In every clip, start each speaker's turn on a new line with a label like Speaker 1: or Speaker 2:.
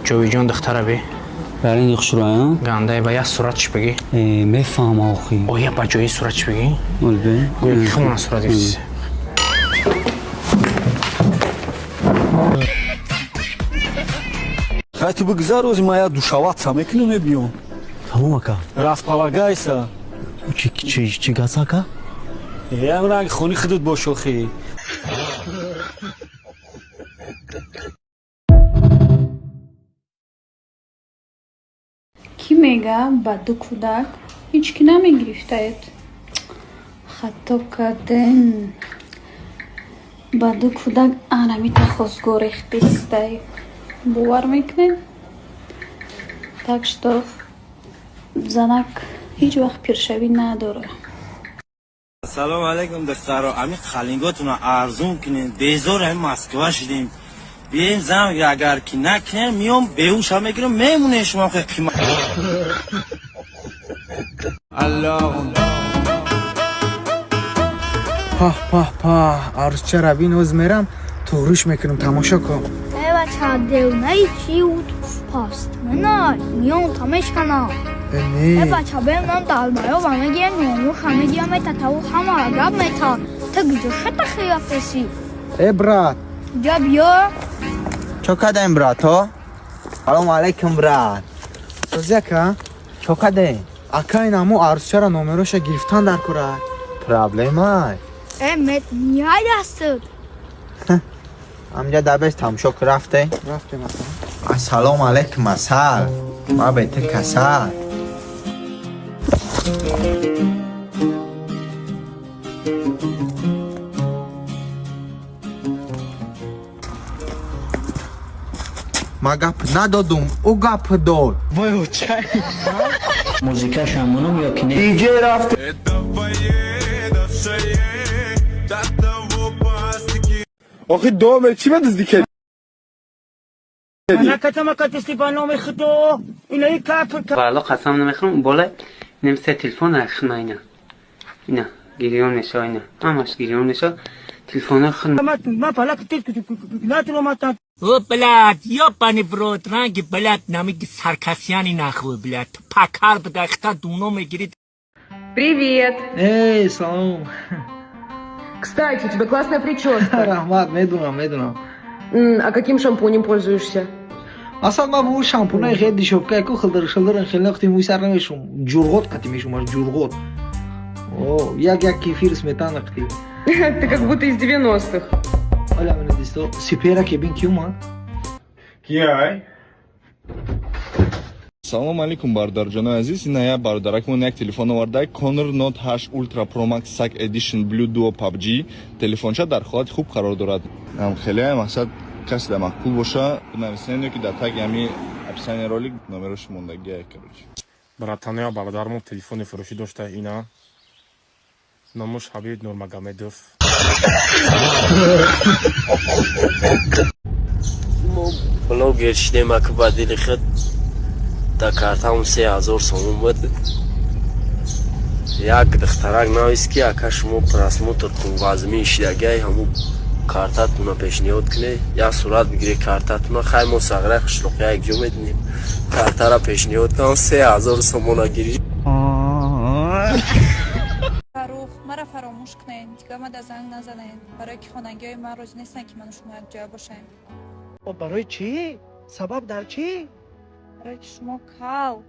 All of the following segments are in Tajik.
Speaker 1: Ҷовиҷон духтара бе.
Speaker 2: Барин хушроя?
Speaker 1: Гандай ба як сурат чӣ бигӣ?
Speaker 2: Э, мефаҳмам охи.
Speaker 1: Оя ба ҷои сурат чӣ бигӣ?
Speaker 2: Олбе.
Speaker 1: Гӯё ки хумона сурат гирифтӣ.
Speaker 3: Хай ту бигзар, ози ман як душаватса мекунам, мебиём.
Speaker 4: Тамом, ака.
Speaker 3: Располагайся.
Speaker 4: Чи чи чи гаса, ака?
Speaker 3: Ям ранг хони худут бош охи.
Speaker 5: Кӣ мега ба ду кӯдак ҳеҷ кӣ намегирифтаед? Хато карден. Ба ду кӯдак анамита хостгор рехтистай. Бовар мекунед? Так что занак ҳеҷ вақт пиршавӣ надорад.
Speaker 6: Салом алейкум, духтаро. Ами қалинготуна арзун кунем, безор ами Москва шидем. Бием зан, агар ки накунем, миём беҳуша мегирам, мемонем шумо хе қимат.
Speaker 7: Пах, пах, пах, арӯсчара бин, оз мерам туғриш мекунам, тамошо кун.
Speaker 8: Э, бача, девнаи чи паст? Мена миён тамешканам.
Speaker 7: Э, не.
Speaker 8: Э, бача, бемнам далбаёба мегирем, номуша мегирам, метатаву ҳама гап мета. Ту гиҷо шата хирафтеси?
Speaker 7: Э, брат.
Speaker 8: Ҷа биё.
Speaker 9: Чо кадаем, брато? Салому алейкум, брат.
Speaker 7: Сози, ака.
Speaker 9: Чо кадаем?
Speaker 7: Ака, ин амо арӯсчара номероша гирифтан дар кора.
Speaker 9: Проблема.
Speaker 8: Э, мет мияй дастат.
Speaker 9: Амҷа дабес тамошо ку, рафте.
Speaker 7: Рафтем, ака.
Speaker 9: Ассалому алейкум, асал. Ма бе ту касал. Ма гап надодум, ӯ гап дод.
Speaker 2: Музикаша монум ё ки не?
Speaker 9: Диҷей рафт.
Speaker 10: Охи доме чӣ ба дуздӣ кардӣ?
Speaker 2: Валло, қасам намехӯрам, бола ним се телефон худма ина. Ина, гирён меша ина. Ҳамаш гирён меша. Телефони худ
Speaker 11: О, блядь, ёбаный в рот, ранги, блядь, намиги саркасяни нахуй, блядь. Пакар бдахта дуно мегирид.
Speaker 12: Привет!
Speaker 7: Эй, салом.
Speaker 12: Кстати, у тебя классная прическа.
Speaker 7: Раҳмат, медунам, медунам.
Speaker 12: А каким шампунем пользуешься?
Speaker 7: Асал ма бу шампунаи хеле дешёвка ку хилдир шилдир хеле вақти мӯи сар намешум, ҷурғот қати мешум, ҷурғот. О, як як кефир, сметана қати.
Speaker 12: Ты как будто из 90-х.
Speaker 7: Оля мена дисто сипера ки бин, ки умад.
Speaker 10: Кияй?
Speaker 13: Салом алейкум, бародарҷонои азиз. Ина я бародаракмон як телефон оварда, Conor Note 8 Ultra Pro Max SAC Edition Blue Duo PUBG. Телефонча дар ҳолати хуб қарор дорад. Ам хеле мақсад касе дар маъқул боша, бинависен ё ки дар таги ҳами описание ролик номерош мондагия, короче.
Speaker 14: Братаноя, бародармон телефони фурӯшӣ дошта, ина. Номуш Ҳабиб Нурмагомедов.
Speaker 6: Мо блогер шидем, ака, ба дили худ да картамон 3000 сомон буд. Як духтарак навист, ки ака, шумо просмотр вазмин шидагиай, ҳамун картатуна пешниҳод кунед, як сурат бигире картатуна. Хай, мо сағира қишлоқия якҷо мединем, картара пешниҳод кунам, 3000 сомона гирӣ.
Speaker 5: Фаррух, мара фаромӯш кунед, дигар мада занг назанед, барое ки хонагиҳои ман розӣ нестанд, ки ману шумо якҷоя бошем.
Speaker 7: Барои чӣ? Сабаб дар чӣ?
Speaker 5: Барое ки шумо кал.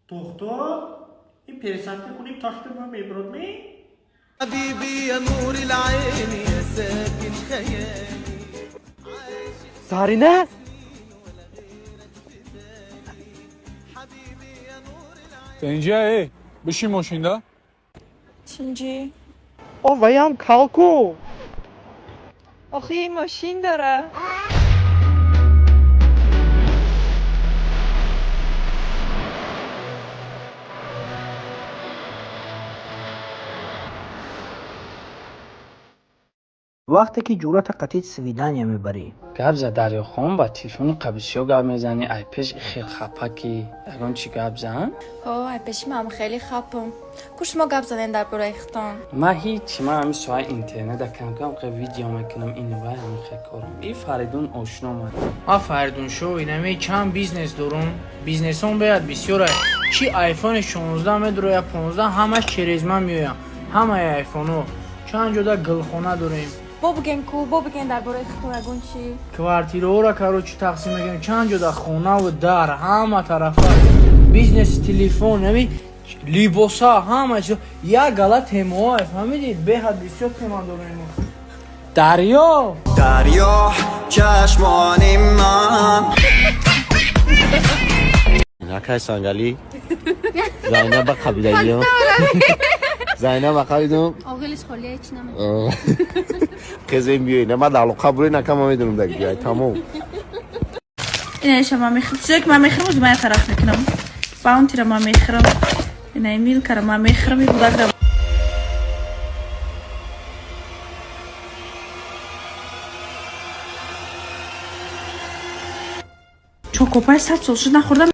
Speaker 1: Доктор, ин пересадка кунем, ташта ма мебирод ме?
Speaker 9: حبيبي يا نور العين يا ساكن خيالي.
Speaker 7: Зарина.
Speaker 10: Тинҷа, э, бишин мошинда.
Speaker 5: Тинҷӣ.
Speaker 7: О, ваям калку.
Speaker 5: Охи, мошин дора.
Speaker 7: Вақте ки ҷуръата қатъи свидания мебарӣ.
Speaker 2: Гап за, Дарёхон, ба телефони қабисиё гап мезанӣ, ай пеш хел хапаки, ягон чӣ гап зан.
Speaker 5: Ҳо, ай пеши ман хеле хапам. Ку шумо гап занен дар бораи хитон.
Speaker 2: Ман ҳичи, ман ҳамин соҳаи интернета кам-кам хе видео мекунам, ин вай ҳамин хе корам. И Фаридун ошно ман.
Speaker 15: Ман Фаридун шоу инаме чанд бизнес дорум. Бизнесон бояд бисёра. Чи айфони 16 медроя, 15, ҳамаш через ман меоям. Ҳамаи айфонҳо. Чанд ҷода гулхона дорем.
Speaker 5: Бо бигем ку, бо бигем дар бораи хитон ягон чӣ.
Speaker 15: Квартираҳоро, короче, тақсим мекунем. Чанд ҷода хонаву дар ҳама тарафа. Бизнеси телефон, ами либоса, ҳама чиз. Як гала темаҳо, фаҳмидӣ? Беҳад бисёр тема дорем. Дарё!
Speaker 9: Дарё, чашмони ман.
Speaker 4: Акай Сангалӣ, Зайнаба қабилагиён, Зайнаба қабидум.
Speaker 8: Оғилиш холия, ҳеч наме.
Speaker 4: Хезем, биёй, на ман алоқа бурен, ака, ман медонам дар ҷай тамом.
Speaker 5: Инаиша ман мехӯрам. Чизое ки ман мехӯрам, ози ман тараф мекунам. Баунтира ман мехӯрам. Инаи Милкара ман мехӯрам. И будакра. Чокопай 100 сол шуд нахӯрдам.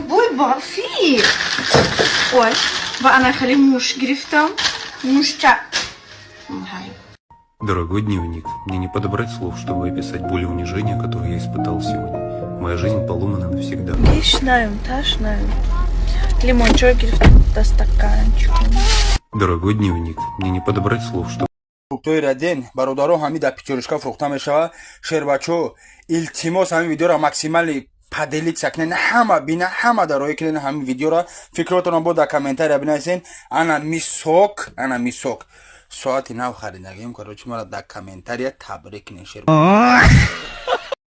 Speaker 5: Бой барфи. Ой, ва ана хеле муш гирифтам. Мушча.
Speaker 16: Дорогой дневник, мне не подобрать слов, чтобы описать боль и унижение, которые я испытал сегодня. Моя жизнь поломана навсегда.
Speaker 5: Гишнаем, ташнаем. Лимончой гирифтам да стаканчиком.
Speaker 16: Дорогой дневник, мне не подобрать слов, чтобы
Speaker 10: Фруктои Раден, бародаро, ҳами дар Пятёрочка фурӯхта мешавад. Шербачо, илтимос, ҳамин видеоро максимально поделиться кунед, ҳама бина, ҳама дароӣ кунед ҳамин видеоро. Фикротонро бо дар комментария бинависен. Ана мисок, ана мисок, соати нав харидагим. Короче, мара дар комментария табрик кунед, шер.